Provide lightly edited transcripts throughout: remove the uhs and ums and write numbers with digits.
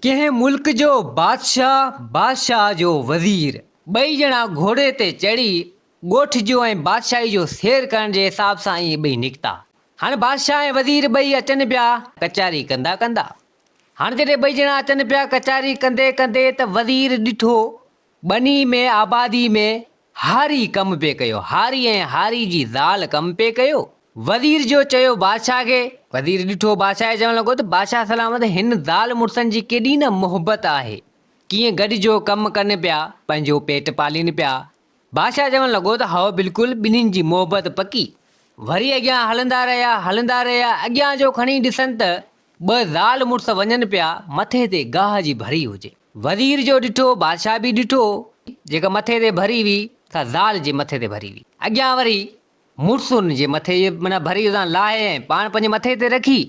ڪنهن ملڪ جو بادشاهه، بادشاهه جو وزير، ٻئي ڄڻا گهوڙي تي چڙهي ڳوٺ جو ۽ بادشاهي جو سير ڪرڻ جي حساب سان ائين ٻئي نڪتا. هاڻ بادشاهه ۽ وزير ٻئي اچن پيا ڪچهري ڪندا ڪندا. هاڻ جڏهن ٻئي ڄڻا اچن پيا ڪچهري ڪندي ڪندي ته وزير ڏٺو ٻني ۾ آبادي ۾ هاري ڪم پئي ڪيو. هاري ۽ هاري جي زال ڪم پئي ڪيو. وزير جو چيو بادشاهه کي. وزير ڏٺو بادشاهه کي چوڻ لڳو ته بادشاهه سلامت هن زال مڙسن جي ڪيڏي نه محبت آهي. ڪيئن گڏجو ڪم ڪن پيا، پنهنجو پيٽ پالين پيا. بادشاهه چوڻ لڳو ته هائو بلڪل ٻنهين جي محبت پڪي. وري اڳيان هلندا رهيا، هلندا رهيا، اڳيان جو کڻي ڏسن ته ٻه زال مڙس وڃن پيا، مٿي تي گاهه جي ڀري هجي. وزير جو ڏٺو، بادشاهه به ڏٺو، جيڪا مٿي تي ڀري هئي، سا زال جي مٿي تي ڀري هئي. اڳيان وري مڙس ان جي مٿي جي معنيٰ ڀري اتان لاهي ۽ پاڻ پنهنجي مٿي تي رکي.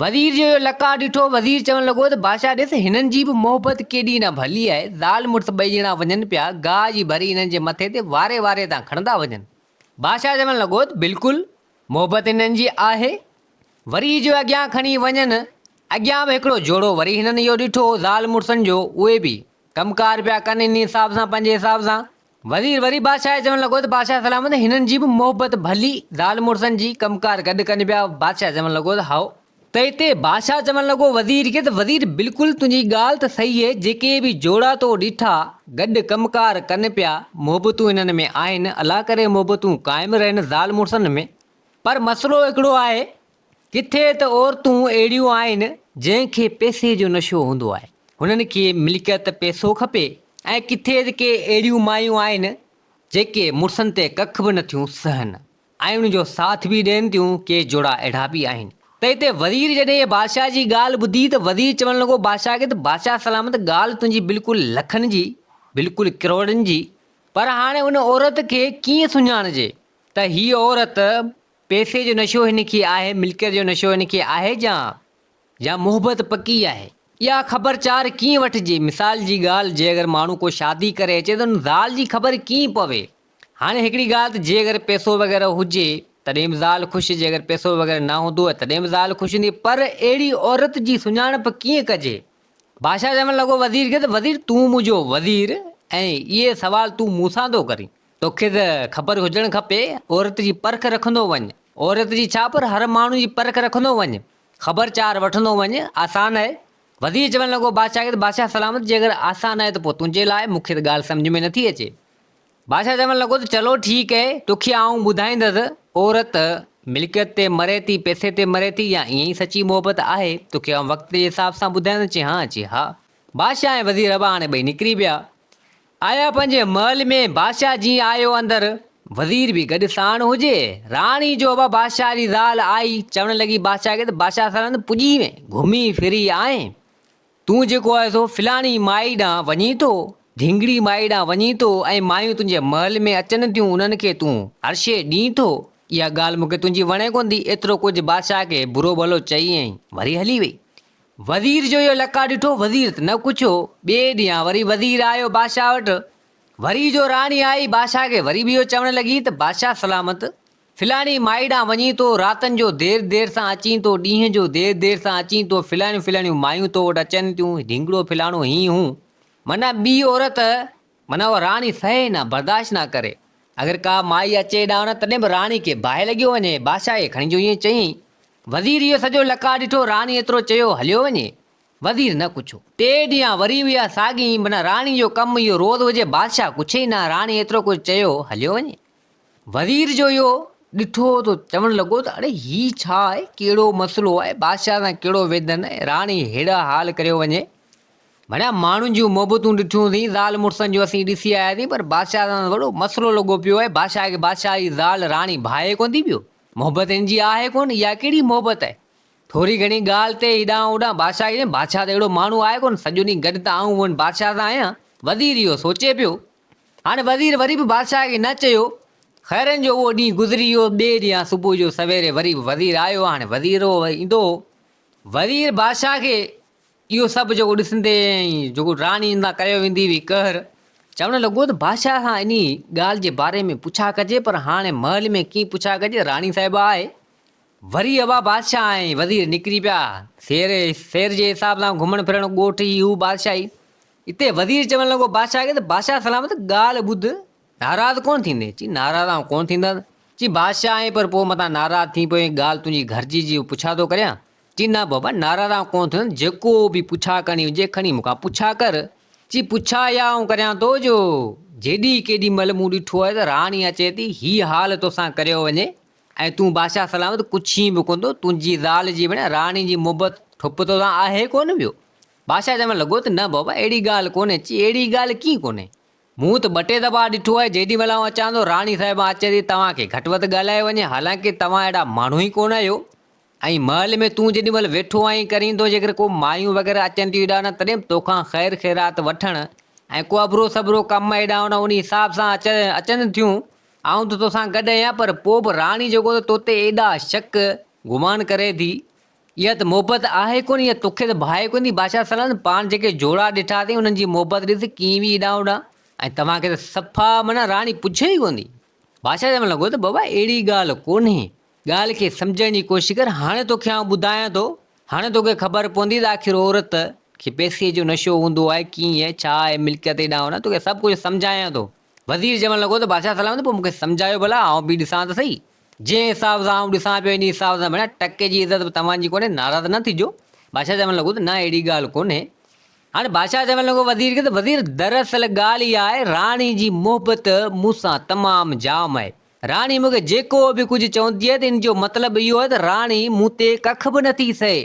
وزير جو اهو لقاء ڏٺو، وزير چوڻ لڳو ته بادشاهه ڏس هنن جي به محبت ڪيڏي نه ڀلي آهي، زال مڙس ٻئي ڄڻا وڃن پيا، گاهه جي ڀري هنن جي مٿي تي واري واري تان کڻندا وڃن. بادشاهه چوڻ لڳو ته بلڪل محبت هنن جي آهي. وري جو اڳيان کڻي وڃن، اڳيان به هڪڙو جوڙو وري هنن اهو ڏٺو زال مڙسن جو، اهي به ڪم ڪار پيا ڪن انهي حساب سان پنهنجي حساب سان. وزير وري بادشاهه کي چوڻ لڳو ته بادشاهه سلامت هنن جي به محبت ڀلي زال مڙسن جي ڪم ڪار گڏ ڪن پيا بادشاهه چوڻ لڳو ته هائو. ته اتي بادشاهه چوڻ لڳو وزير کي ته وزير بلڪل تنهنجي ڳالهه ته صحيح اهي جيڪي به جوڙا تو ڏٺا گڏ ڪم ڪار ڪن پيا محبتون هنن ۾ آهن الله ڪري محبتون قائم رهن زال مڙسن ۾ پر مسئلو هڪڙو آهي ڪٿي ته عورتون اهڙيون آهن جنهن کي پئسي جو نشو هوندو آهي، هنن کي ملڪيت پئسو کپي ۽ ڪٿي ته ڪي اهڙيون مايون آهن جيڪي مڙسن تي ڪک به نٿيون سهن ۽ انهن جو ساٿ به ڏين ٿيون، ڪي جوڙا اهڙا به آهن. ته هتي وزير جڏهن بادشاهه جي ڳالهه ٻڌي ته وزير چوڻ لڳو بادشاهه کي ته بادشاهه سلامت ڳالهه تنهنجي بلڪل لکن جي، بلڪل ڪروڙن جي، پر هاڻي ان عورت کي ڪيئن سڃاڻجي ته هيء عورت پئسي جو نشو هن کي آهي، ملڪيت جو نشو هن کي آهي جا يا محبت پڪي آهي. اها خبر چار ڪيئن وٺجي؟ مثال جي ڳالهه جي اگر ماڻهو ڪو شادي ڪري اچي ته ان زال جي خبر ڪيئن پوي؟ هاڻي هڪڙي ڳالهه ته جي اگر پئسو وغيره هجي تڏهن به زال خوش جي اگر پئسو وغيره نه هوندو آهي تڏهن به زال خوش هوندي پر اهڙي عورت جي سڃاڻپ ڪيئن ڪجي؟ بادشاهه چوڻ لڳو وزير کي ته وزير تون منهنجو وزير ۽ اهي سوال تون مون سان ٿو ڪرين. توکي ته خبر هجڻ کپي، عورت جي پرک رکندو وڃ. عورت جي ڇا پر هر ماڻهو جي پرک رکندو وڃ. خبر چار وٺندو وڃ، آسان آهي. وزير چوڻ لڳو بادشاهه کي ته بادشاهه سلامت جيڪر آسان آهي ته پوء تنهنجي لاء، مون کي ته ڳالهه سمجهه ۾ نٿي اچي. بادشاهه چوڻ لڳو ته چلو ٺيڪ اهي، توکي آئون ٻڌائيندس، عورت ملڪيت تي مري ٿي، پئسي تي مري ٿي يا ائين ئي سچي محبت آهي، توکي آئون وقت جي حساب سان ٻڌائيندس، چي ها، چي ها. بادشاهه ۽ وزير ابا هاڻي ٻئي نڪري پيا. آيا پنهنجي محل ۾، بادشاهه جيئن آيو اندر، وزير به گڏ ساڻ هجي. راڻي جو ابا بادشاهه جي زال آئي، چوڻ لڳي بادشاهه کي ته بادشاهه سلامت پڄي وين، گهمي ڦري آئين. تون جيڪو آهي سو فلاڻي مائي ڏانهن وڃين ٿو، ڍينگڙي مائي ڏانهن وڃين ٿو ۽ مايون تنهنجي محل ۾ اچن ٿيون، انهن کي تون هر شيء ڏين ٿو. اها ڳالهه مون کي تنهنجي وڻي ڪونه ٿي. ايترو ڪجهه بادشاهه کي برو ڀلو چئي ۽ وري هلي وئي. وزير جو اهو لقاء ڏٺو، وزير ته نه ڪڇيو. ٻئي ڏينهن وري وزير آيو بادشاهه وٽ. وري جو راڻي آئي، بادشاهه کي وري به اهو چوڻ لڳي ته بادشاهه سلامت، فلاڻي مائي ڏانهن وڃين ٿو، راتن جو دير دير سان اچين ٿو، ڏينهن جو دير دير سان اچين ٿو، فلاڻيون فلاڻيون مايون تو وٽ اچن ٿيون، ڍينگڙو فلاڻو هين هون. معنيٰ ٻي عورت، معنيٰ اها راڻي سهي نه، برداشت نه ڪري. اگر ڪا مائي اچي ڏانهن نه تڏهن به راڻي کي باهه لڳيو وڃي. بادشاهه کي کڻي جو ائين چيائين. وزير اهو سڄو لقاء ڏٺو، راڻي ايترو چيو، هليو وڃي. وزير نه ڪڇيو. ٽي ڏينهن وري اها ساڳي، معنيٰ راڻي جو ڪم اهو روز هجي، بادشاهه ڪڇي ئي نه، راڻي ايترو ڪجهه چيو، هليو وڃي. وزير جو اهو ڏٺو ته چوڻ لڳو ته اڙي هي ڇا آهي، ڪهڙو مسئلو آهي، بادشاهه سان ڪهڙو ويڌن آهي، راڻي ههڙا حال ڪريو وڃي. ڀڻيا ماڻهن جون محبتون ڏٺيون سين، زال مڙسن جو اسين ڏسي آياسين، پر بادشاهه سان وڏو مسئلو لڳو پيو آهي، بادشاهه کي بادشاهه جي زال راڻي ڀانئي ڪونه ٿي پيو، محبت هن جي آهي ڪونه، اها ڪهڙي محبت آهي؟ ٿوري گهڻي ڳالهه تي هيڏانهن هوڏانهن بادشاهه کي چيائين، بادشاهه ته اهڙو ماڻهو آهي ڪونه، سڄو ڏينهن گڏ ته آئون هن بادشاهه سان آهيان، وزير اهو سوچي پيو. هاڻي وزير وري به بادشاهه کي نه چيو، خيرن جو اهو ڏينهن گذري ويو، ٻئي ڏينهن صبح جو سويري وري به وزير آيو، هاڻي وزير ايندو هو، وزير بادشاهه کي اهو سڀ جيڪو ڏسندي ۽ جيڪو راڻي ان سان ڪيو ويندي هئي قهر، چوڻ لڳو ته بادشاهه کان انهي ڳالهه جي باري ۾ پڇا ڪجي پر هاڻي محل ۾ ڪيئن پڇا ڪجي، راڻي صاحبه آهي. وري ابا بادشاهه ۽ وزير نڪري پيا سير سير جي حساب سان گهمڻ ڦرڻ ڳوٺ هي هو بادشاهي. اتي وزير چوڻ لڳو بادشاهه کي ته بادشاهه سلامت ڳالهه ٻڌ ناراض ڪونه ٿيندين؟ چي ناراض آئون ڪونه ٿيندس. چي بادشاهه آهين پر پوء متان ناراض ٿين پوين ڳالهه تنهنجي گهرجي جي پڇا ٿو ڪريان. چي نه بابا ناراض آئون ڪونه ٿيندس جيڪو به پڇا ڪرڻي هجي کڻي مون کان پڇا ڪر. چي پڇا اها آئون ڪريان ٿو جو جيڏي ڪيڏي مهل مون ڏٺو آهي ته راڻي اچي ٿي هي حال توسان ڪريو وڃي ۽ تون بادشاهه سلامت ڪڇين به ڪونه ٿو، تنهنجي زال جي ڀيڻ راڻي جي محبت ٺپ توسان آهي ڪونه ويو. بادشاهه چوڻ لڳو ته نه بابا اهڙي ڳالهه ڪونهي، چي اهڙي ڳالهه ڪيئن ڪونهي؟ مون ته ٻه ٽي دفعا ڏٺو آهي جيڏي مهل آئون اچان ٿو راڻي صاحبان اچي ٿي توهان کي گهٽ وڌ ڳالهايو وڃي حالانڪه توهان اهڙا ماڻهو ئي ڪونه آهيو ۽ محل ۾ تون جيڏي مهل ويٺو آهين ڪرين ٿو جيڪر ڪو مايون وغيره اچن ٿيون هيڏانهن هوڏانهن تڏهن به توکان خير خيرات وٺڻ ۽ ڪو اڀرو سڀرو ڪم هيڏانهن هوڏانهن انهي حساب سان اچن ٿيون آئون ته توسان گڏ آهيان پر پوء به راڻي جيڪو ته توتي ايڏا شڪ گمان ڪري ٿي اها ته محبت آهي ڪونه اها توکي ته ڀائي ڪونه ٿي بادشاهه سلامت پاڻ جيڪي جوڙا ڏٺا اٿئي انهن جي محبت ڏس ڪيئن وئي هيڏانهن هوڏانهن ۽ توهان کي ته صفا معنيٰ راڻي پڇي ئي ڪونه ٿي. بادشاهه چوڻ لڳو ته بابا اهڙي ڳالهه ڪونهي ڳالهه کي سمجهڻ جي ڪوشش ڪر، هاڻي توکي آئون ٻڌايان ٿو، هاڻي توکي خبر پوندي ته آخر عورت کي پئسي جو نشو هوندو آهي، ڪيئن، ڇا آهي، ملڪيت هيڏانهن هوڏانهن، توکي سڀ ڪجهه سمجهايان ٿو. وزير چوڻ لڳو ته بادشاهه سلامت پوء مون کي سمجهايو ڀلا، آئون به ڏسان ته سهي. جنهن حساب سان آئون ڏسان پيو انهي حساب سان ڀيڻا ٽڪي جي عزت به توهان جي ڪونهي، ناراض نه ٿجو. بادشاهه چوڻ لڳو ته نه اهڙي ڳالهه ڪونهي. هاڻي بادشاهه چوڻ لڳو وزير کي ته وزير دراصل ڳالهه اها آهي راڻي جي محبت مون سان تمام جام آهي. راڻي مون کي جيڪو به ڪجهه چوندي آهي ته ان جو مطلب اهو آهي ته راڻي مون تي ڪک به نٿي سهي.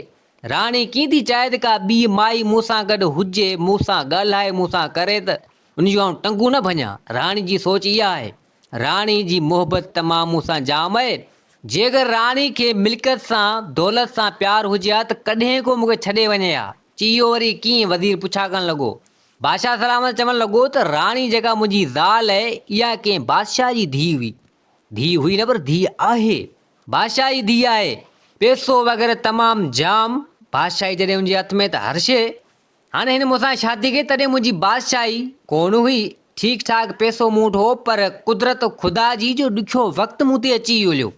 راڻي ڪيئن ٿي چاهي ته ڪا ٻي مائي مون سان گڏ هجي، مون سان ڳالهائي، مون سان ڪري ته ان جون آئون ٽنگون نه ڀڃان. راڻي جي سوچ اها آهي. راڻي جي محبت تمام مون سان جام آهي. جيڪر راڻي کي ملڪيت سان، دولت سان پيار هجي ها ته ڪڏهن ڪو مون کي ڇڏي وڃي ها. چي اهو وري ڪيئن؟ وزير پڇا ڪرڻ لڳو. بادشاهه سلامت چوڻ لڳو ته راڻي جيڪا منهنجي زال آهي، اها ڪنهن بادشاهه جي ڌيء هئي. ڌيء هئي نه پر ڌيء آهي. بادشاهه جي ڌيء آهي. پئسو وغيره تمام جام. بادشاهي جڏهن هن جي هٿ ۾ ته هر شيء. هاڻي هن مون سان شادي ڪئي تڏهن منهنجي بادشاهي ڪونه هئي. ٺيڪ ٺاڪ پئسو مون وٽ هو پر قدرت خدا جي جو ڏکيو وقت مون تي اچي هليو.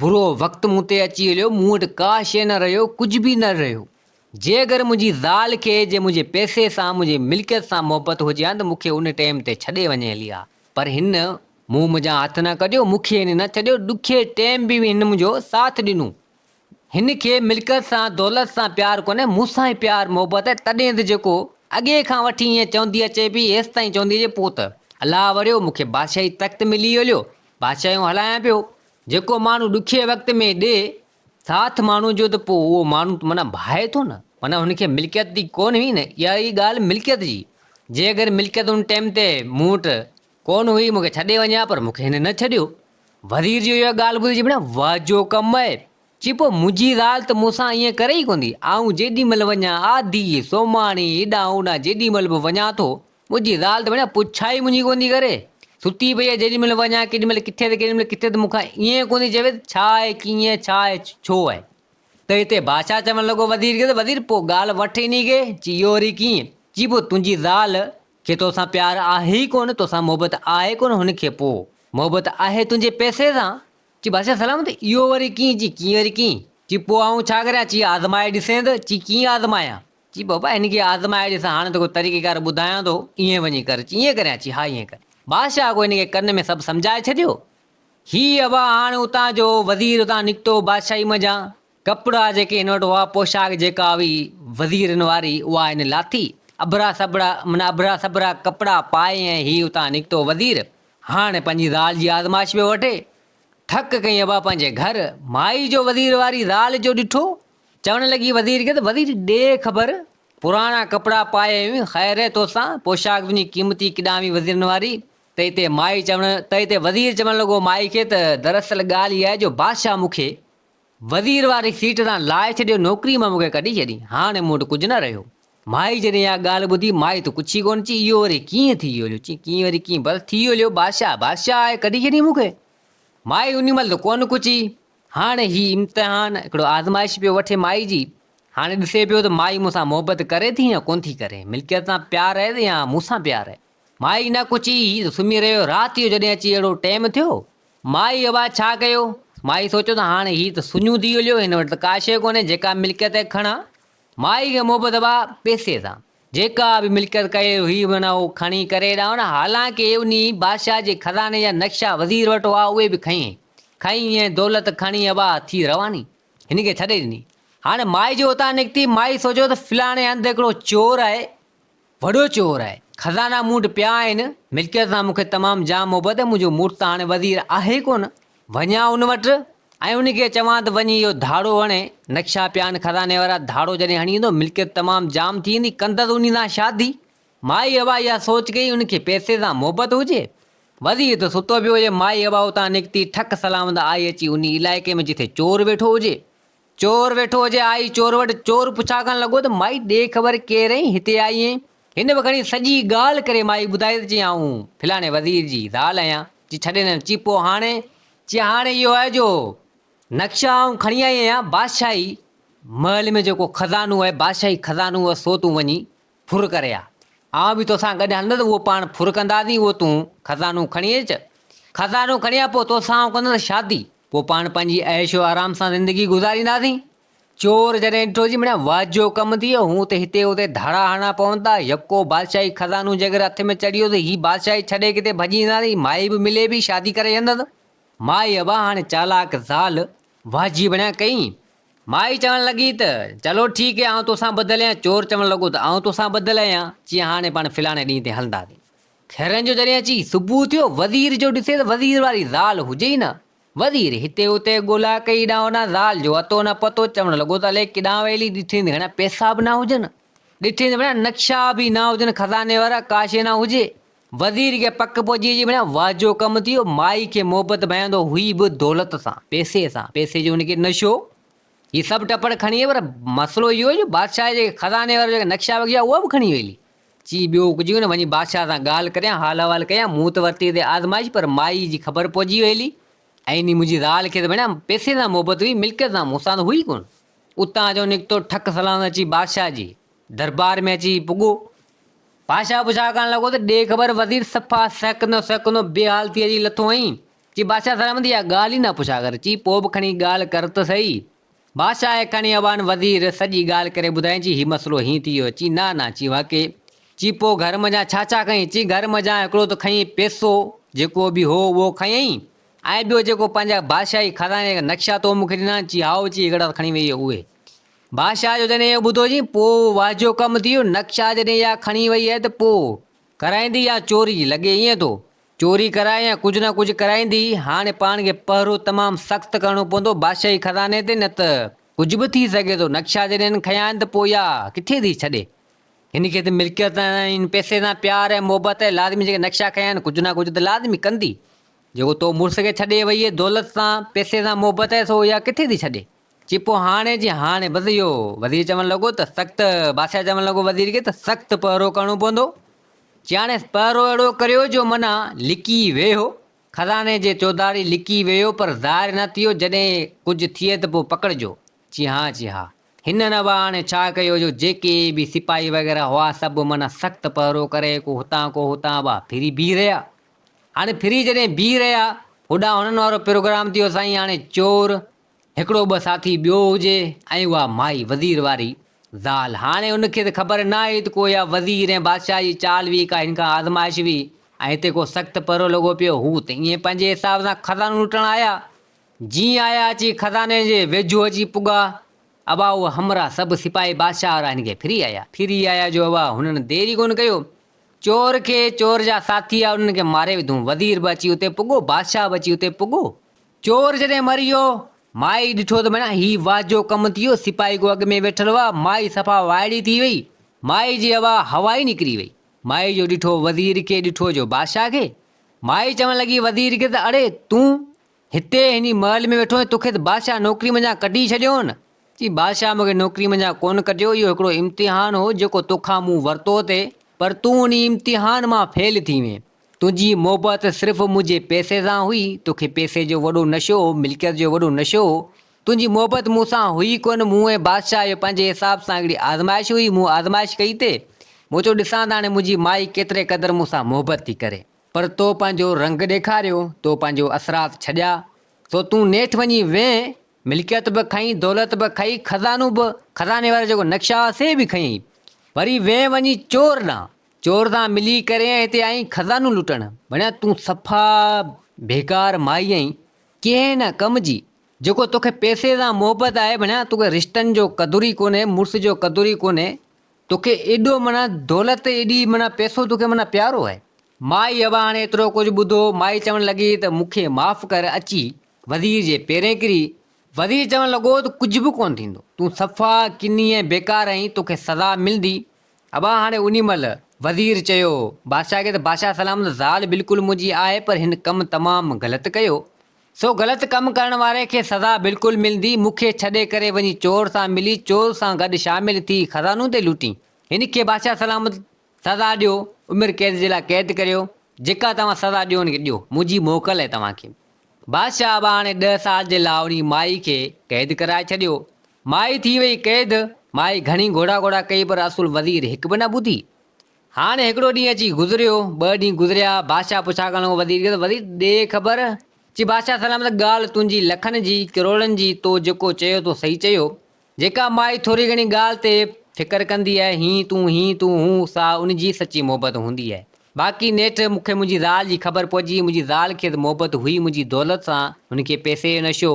برو وقت مون تي اچي هليو، مون وٽ ڪا شيء نه رهيو، ڪجهه به نه رهيو. جي اگر منهنجي زال کي جي منهنجي پئسي سان منهنجي ملڪيت سان محبت هجي ها ته مون کي ان ٽيم تي ڇڏي وڃي هلي ها پر هن مون منهنجان هٿ نه ڪڍيو مون کي هن نه ڇڏيو ڏکي ٽيم به هن منهنجو ساٿ ڏنو هن کي ملڪيت سان دولت سان پيار ڪونهي مون سان ئي پيار محبت آهي تڏهن ته جيڪو اڳي کان وٺي ائين چوندي اچي پئي هيستائين چوندي اچي پوء ته الله وريو مون کي بادشاهي تخت ملي هليو بادشاهيون هلايان پيو جيڪو ماڻهو ڏکي وقت ۾ ڏي ساٿ ماڻهو جو ته پوء اهو ماڻهو ته معنيٰ ڀائي ٿو نه، معنيٰ هن کي ملڪيت جي ڪونه هئي نه، اها هئي ڳالهه ملڪيت جي، جي اگر ملڪيت ان ٽيم تي مون وٽ ڪونه هئي، مون کي ڇڏي وڃي ها، پر مون کي هن نه ڇڏيو. وزير جي اها ڳالهه ٻڌي چي ڀيڻا واهه جو ڪم آهي، چي پوء منهنجي زال ته مون سان ائين ڪري ئي ڪونه ٿي، آئون جيڏي مهل وڃان آڌي، سومهاڻي، هيڏانهن هوڏانهن جيڏي مهل به وڃان ٿو، منهنجي زال ته ڀيڻا پڇا ئي منهنجي ڪونه ٿي ڪري. ستي پئي آهي جيڏي مهل وڃان ڪيڏي مهل ڪٿي ته ڪيڏي مهل ڪٿي ته مون کان ائين ڪونه ٿي چوي ته ڇا آهي ڪيئن ڇا آهي ڇو آهي. ته هتي بادشاهه چوڻ لڳو وزير کي ته وزير پوء ڳالهه وٺ انهي کي. چي اهو وري ڪيئن؟ چي پوء تنهنجي زال کي توسان پيار آهي ئي ڪونه توسان محبت آهي ڪونه هن کي پوء محبت آهي تنهنجي پئسي سان. چي بادشاهه سلامت اهو وري ڪيئن؟ چي ڪيئن وري ڪيئن؟ چي پوء آئون ڇا ڪريان؟ چي آزمائي ڏسين ته. چي ڪيئن آزمايان؟ چي بابا هن کي آزمائي ڏس هاڻي توکي طريقيڪار ٻڌايان ٿو ائين وڃي ڪر چي ائين ڪريان چي ها ائين ڪر بادشاهه ڪو هن کي ڪن ۾ سڀ سمجهائي ڇڏيو هي ابا هاڻي اتان جو وزير اتان نڪتو بادشاهي منجهان ڪپڙا جيڪي هن وٽ هئا پوشاڪ جيڪا هئي وزيرن واري اها هن لاٿي اڀرا سڀرا معنيٰ اڀرا سڀرا ڪپڙا پائي ۽ هي اتان نڪتو وزير هاڻي پنهنجي زال جي آزمائش پيو وٺي ٿڪ ڪئين ابا پنهنجي گهر مائي جو وزير واري زال جو ڏٺو چوڻ لڳي وزير کي ته وزير ڏي خبر، پراڻا ڪپڙا پائي آيو آهين، خير آهي توسان، پوشاڪ تنهنجي قيمتي ڪيڏانهن وئي وزيرن واري؟ ته اتي مائي چوڻ ته اتي وزير چوڻ لڳو مائي کي ته دراصل ڳالهه اها آهي جو بادشاهه مون کي وزير واري سيٽ تان لاهي ڇڏيو، نوڪري مان مون کي ڪڍي ڇڏيائين، هاڻي مون وٽ ڪجهه نه رهيو. مائي جڏهن اها ڳالهه ٻڌي، مائي ته ڪڇي ڪونه چي اهو وري ڪيئن ٿي ويو؟ چي ڪيئن وري ڪيئن بس ٿي ويو بادشاهه بادشاهه آهي ڪڍي ڇڏيائين مون کي. مائي انهي مهل ته ڪونه ڪڇي. هاڻ هي امتحان هڪڙو آزمائش پيو وٺي مائي جي. هاڻي ڏسي پيو ته مائي مون سان محبت ڪري ٿي يا ڪونه ٿي ڪري. ملڪيت سان پيار آهي يا مون سان پيار آهي. مائي نه ڪڇي، هي ته سمهي رهيو. رات جو جڏهن اچي اهڙو ٽيم ٿيو. مائي ابا ڇا ڪيو؟ مائي سوچيو ته هاڻي هي ته سڃو ٿي هليو، هن وٽ ته ڪا شيء ڪونهي، جيڪا ملڪيت آهي کڻان. مائي کي محبت هئا پئسي سان. جيڪا به ملڪيت ڪئي هئي معنيٰ اهو کڻي ڪري ڏانهن نه، حالانڪه انهي بادشاهه جي خزاني جا نقشا وزير وٽ هئا، اهي به کنيائين. کنئي ۽ دولت کڻي ابا ٿي رواني. هن کي ڇڏي ڏني. هاڻي مائي جو اتان نڪتي، مائي سوچيو ته فلاڻي هنڌ هڪڙو چور آهي، وڏو چور آهي. خزانا مون وٽ پيا آهن. ملڪيت سان مون کي تمام جام محبت آهي. منهنجو مڙس ته هاڻي وزير آهي ڪونه. وڃان ان وٽ ۽ ان کي چوان ته وڃي اهو ڌاڙو هڻي. نقشا پيا آهن خزاني وارا. ڌاڙو جڏهن هڻي ايندو، ملڪيت تمام جام ٿي ويندي. ڪندس انهي سان شادي. مائي ابا اها سوچ ڪئي، ان کي پئسي سان محبت هجي. وزير ته ستو پيو هجي. مائي ابا اتان نڪتي، ٺڪ سلامت آئي اچي انهي علائقي ۾ جتي چور ويٺو هجي. چور ويٺو هجي، آئي چور وٽ، چور پڇا ڪرڻ لڳو ته مائي ڏي خبر ڪير آهين، هتي آئي آهين؟ هن به کڻي سڄي ڳالهه ڪري مائي ٻڌائي ته چي آئون فلاڻي وزير جي زال آهيان، چي ڇڏي نه، چي پوء هاڻي؟ چي هاڻي اهو آهي جو نقشا آئون کڻي آئي آهيان، بادشاهي محل ۾ جيڪو خزانو آهي، بادشاهي خزانو آهي سو تون وڃي ڦر ڪري آ. آئون به توسان گڏ هلندس، اهو پاڻ ڦر ڪنداسين، اهو تون خزانو کڻي اچ. خزانو کڻي آ، پوء توسان آئون ڪندس شادي. پوء پاڻ پنهنجي عيش و آرام سان زندگي گذارينداسين. چور جڏهن ڏٺو چي مڙيا واهه جو ڪم ٿي ويو، هون ته هتي هتي ڌاڙا هڻڻا پون ٿا، يڪو بادشاهي خزانو جيڪر هٿ ۾ چڙهي ويو ته هي بادشاهي ڇڏي ڪٿي ڀڄي اينداسين، مائي به ملي به شادي ڪري ڇڏندس. مائي ابا هاڻي چالاڪ زال واهه جي بڻيا ڪئين. مائي چوڻ لڳي ته، چلو ٺيڪ هي آئون توسان ٻڌل آهيان. چور چوڻ لڳو ته، آئون توسان ٻڌل آهيان. چيائين هاڻي پاڻ فلاڻي ڏينهن تي هلنداسين. خيرن جو جڏهن اچي صبح ٿيو، وزير جو ڏسي ته وزير واري زال هجي ئي نه. وزير هتي هتي ڳولا ڪئي هيڏانهن هوڏانهن زال جو اتو نه پتو. چوڻ لڳو ته الائي ڪيڏانهن ويلي، ڏٺين ته گهڻا پئسا به نه هجن. ڏٺين ته ڀيڻا نقشا به نه هجن خزاني وارا، ڪا شيء نه هجي. وزير کي پڪ پئجي وئي ڀيڻا واهه جو ڪم ٿي ويو. مائي کي محبت ڀانئيندو هئي به دولت سان، پئسي سان، پئسي جو هن کي نشو. هي سڀ ٽپڙ کڻي وئي پر مسئلو اهو جو بادشاهه جي خزاني وارا جيڪي نقشا وغيره اها به کڻي وئي. چي ٻيو ڪجهه ڪونه وڃي بادشاهه سان ڳالهه ڪريان، حال احوال ڪيان، مون ته ورتي هتي آزمائش پر مائي جي خبر پئجي وئي هلي ۽ انهي منهنجي زال کي ته ڀيڻا پئسي سان محبت هئي، ملڪيت سان مون سان ته هئي ڪونه. اتان جو نڪتو ٺڪ سلام اچي بادشاهه جي دربار ۾ اچي پڳو. بادشاهه پڇا ڪرڻ لڳو ته ڏي خبر وزير صفا سهڪندو سهڪندو بي حال ٿي اچي لٿو آهين. چي بادشاهه سلامت اها ڳالهه ئي نه پڇا ڪر. چي پوء به کڻي ڳالهه ڪر ته سهي. بادشاهه کي کڻي اوان وزير سڄي ڳالهه ڪري ٻڌائين چي هي مسئلو هيئن ٿي ويو. چي نه نه چي واقعي. چي پوء گهر منجهان ڇا ڇا کنئين؟ چي گهر منجهان هڪڙو ته کنئين پئسو جيڪو به هو اهو کنيائين ۽ ٻيو جيڪو پنهنجا بادشاهي خزاني جا نقشا تو مون کي ڏنا آهن. چي هائو چي هڪڙا ته کڻي ويئي اهي. بادشاهه جو جڏهن اهو ٻڌو چي پوء واهه جو ڪم ٿي ويو، نقشا جڏهن اها کڻي وئي آهي ته پوء ڪرائيندي يا چوري، لڳي ائين ٿو چوري ڪرائي يا ڪجهه نه ڪجهه ڪرائيندي، هاڻي پاڻ کي پهرو تمام سخت ڪرڻو پوندو بادشاهي خزاني تي نه ته ڪجهه به ٿي سگهي ٿو، نقشا جڏهن هن کنيا آهن ته پوء اها ڪٿي ٿي ڇڏي، هن کي ته ملڪيت ۽ پئسي سان پيار ۽ محبت آهي، لازمي جيڪي نقشا کنيا آهن ڪجهه نه ڪجهه ته لازمي ڪندي، جيڪو تو مڙس کي ڇڏي وئي آهي دولت سان پئسي سان محبت آهي سو اها ڪٿي ٿي ڇڏي. چي پوء هاڻي جي هاڻي بس اهو وزير چوڻ لڳو ته سخت بادشاهه چوڻ لڳو وزير کي ته سخت پهرو ڪرڻو پوندو. چي هاڻي پهرو اهڙو ڪريو جو معنيٰ لڪي ويهو، خزاني جي چوڌاري لڪي ويهو پر ظاهر نه ٿيو جڏهن ڪجهه ٿئي ته پوء پڪڙجو. چي ها چي ها. هنن ابا هاڻي ڇا ڪيو جو جيڪي به سپاهي وغيره هئا سڀ معنيٰ سخت پهرو ڪري ڪو هتان ڪو هتان ابا ڦري بيهي رهيا. هاڻي ڦري جڏهن بيهي رهيا هوڏانهن هنن وارو پروگرام ٿيو سائين هاڻي چور هڪڙو ٻه ساٿي ٻيو هجي ۽ اها مائي وزير واري زال. هاڻي ان کي ته خبر ناهي ته ڪو اها وزير ۽ بادشاهه جي چال هئي ڪا هن کان آزمائش هئي ۽ هتي ڪو سخت پهرو لڳو پيو. هو ته ائين پنهنجي حساب سان خزانو لٽڻ آيا. جيئن آيا اچي خزاني جي ويجهو اچي پڳا. ابا اهي همراهه سڀ سپاهي بادشاهه وارا هن کي ڦري آيا. ڦري آيا جو ابا هنن دير ئي ڪونه ڪيو. چور کي چور جا ساٿي آيا انهن کي ماري وڌون. وزير به اچي اتي پڳو، بادشاهه به اچي اتي پڳو. چور جڏهن مري ويو، مائي ڏٺو ته ڀيڻا هي واهه جو ڪم ٿي ويو، سپاهي ڪو اڳ ۾ ويٺل هئا، مائي صفا وائڙي ٿي وئي، مائي جي هوا هوا ئي نڪري وئي. مائي جو ڏٺو وزير کي ڏٺو جو بادشاهه کي. مائي چوڻ لڳي وزير کي ته اڙي تون هتي هني محل ۾ ويٺو آهين، توکي ته بادشاهه نوڪري منجهان ڪڍي ڇڏيو هو نه. چي بادشاهه مون کي نوڪري منجهان ڪونه ڪڍيو، اهو هڪڙو امتحان هو جيڪو توکان مون ورتو ٿي، پر تون انهي امتحان مان فيل ٿي وئين. تنهنجي محبت صرف منهنجي پئسي سان هئي، توکي پئسي جو وڏو نشو هو، ملڪيت جو وڏو نشو هو. تنهنجي محبت مون سان هئي ڪونه، مون ۽ بادشاهه اهو پنهنجي حساب سان هڪڙي آزمائش هئي، مون آزمائش ڪئي تي، مون چيو ڏسان ته هاڻي منهنجي مائي ڪيتري قدر مون سان محبت ٿي ڪري. پر تو پنهنجو رنگ ڏيکاريو، تو پنهنجو اثرات ڇڏيا. سو تون نيٺ وڃي ويهه، ملڪيت به کنئي، دولت به کئي، خزانو به، خزاني وارا جيڪو نقشا هئا سي به کنيئي. وري وئين وڃي چور ڏانهن. چور سان ملي ڪري ۽ هتي آئين خزانو لٽڻ. ڀڻيا تون صفا بيڪار مائي آهين، ڪنهن نه ڪم جي. جيڪو توکي پئسي سان محبت آهي ڀڻيا توکي رشتن جو قدر ئي ڪونهي، مڙس جو قدر ئي ڪونهي. توکي ايڏو معنيٰ دولت ايڏي معنيٰ پئسو توکي معنيٰ پيارو آهي. مائي ابا هاڻي ايترو ڪجهه ٻڌو، مائي چوڻ لڳي ته مون کي معاف ڪر اچي وزير جي پيرين ڪري. وزير چوڻ لڳو ته ڪجهه به ڪونه ٿيندو، تون صفا ڪني ۽ بيڪار آهين، توکي سزا ملندي. ابا هاڻي انهي مهل وزير چيو بادشاهه کي ته بادشاهه سلامت زال بلڪل منهنجي آهي پر هن ڪم تمام غلط ڪيو، سو غلط ڪم ڪرڻ واري کي سزا بلڪل ملندي، مون کي ڇڏي ڪري وڃي چور سان ملي چور سان گڏ شامل ٿي خزانو تي لٽين. هن کي بادشاهه سلامت سزا ڏيو، عمر قيد جي لاء قيد ڪريو، جيڪا توهان سزا ڏيو هن کي ڏيو، منهنجي موڪل آهي توهان کي. بادشاهه به هاڻي ڏهه سال جي لاء انهي مائي کي قيد ڪرائي ڇڏيو. مائي ٿي وئي قيد، مائي گهڻي گهوڙا گهوڙا ڪئي پر اصل وزير هڪ به نه ٻڌي. هاڻي هڪڙو ڏينهن اچي گذريو، ٻه ڏينهن گذريا، بادشاهه پڇا ڪرڻ لڳو وزير کي ته وزير ڏي خبر، چي بادشاهه سلامت ڳالهه تنهنجي لکن جي ڪروڙن جي تو جيڪو چيو تو صحيح چيو، جيڪا مائي ٿوري گهڻي ڳالهه تي فڪر ڪندي آهي، هين تون هين تون هون سا ان جي سچي محبت هوندي آهي. باقي نيٺ مون کي منهنجي زال جي خبر پئجي، منهنجي زال کي ته محبت هئي منهنجي دولت سان، هن کي پئسي جو نشو،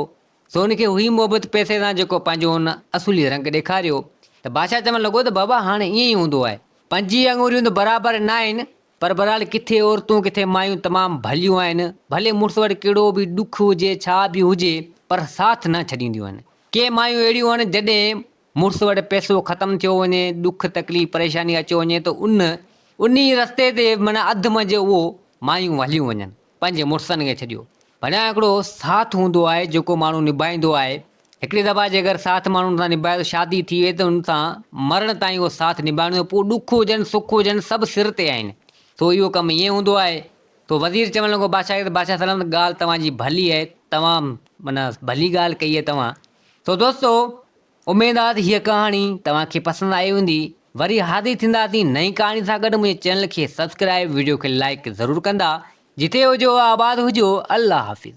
سو هن کي هئي محبت پئسي سان جيڪو پنهنجو هن اصولي رنگ ڏيکاريو ته بادشاهه چوڻ لڳو ته بابا هاڻي ائين ئي هوندو آهي. پنجي اڱوريون ته برابر ناهن پر بهرحال ڪٿي عورتون ڪٿي مايون تمام ڀليون آهن، ڀلي مڙس وٽ ڪهڙو به ڏک هجي ڇا به هجي پر ساٿ نه ڇڏينديون آهن. ڪي مايون اهڙيون آهن جڏهن مڙس وٽ پئسو ختم ٿيو وڃي، ڏک تڪليف پريشاني اچيو وڃي ته ان انهي رستي تي معنيٰ اڌ منجهه اهو مايون هليون وڃن پنهنجي مڙسن کي ڇڏيو. ڀليان هڪڙو ساٿ هوندو آهي جيڪو ماڻهو نڀائيندو آهي. هڪڙي دفعا جيڪر ساٿ ماڻهو سان نڀايو ته شادي ٿي وئي ته ان سان مرڻ تائين اهو ساٿ نڀائڻو پوء ڏک هجن سک هجن سڀ سر تي آهن. سو اهو ڪم ائين هوندو آهي. سو وزير چوڻ لڳو بادشاهه کي ته بادشاهه سلامت ڳالهه توهان جي ڀلي آهي توهان معنيٰ ڀلي ڳالهه ڪئي آهي توهان. سو دوستو اميد آهي ته هيء ڪهاڻي توهان کي پسند آئي هوندي. وري حاضر ٿينداسين نئين ڪهاڻي سان گڏ منهنجي چينل کي سبسڪرائب وڊيو کي لائيڪ ضرور ڪندا. جتي هجو آباد هجو الله حافظ.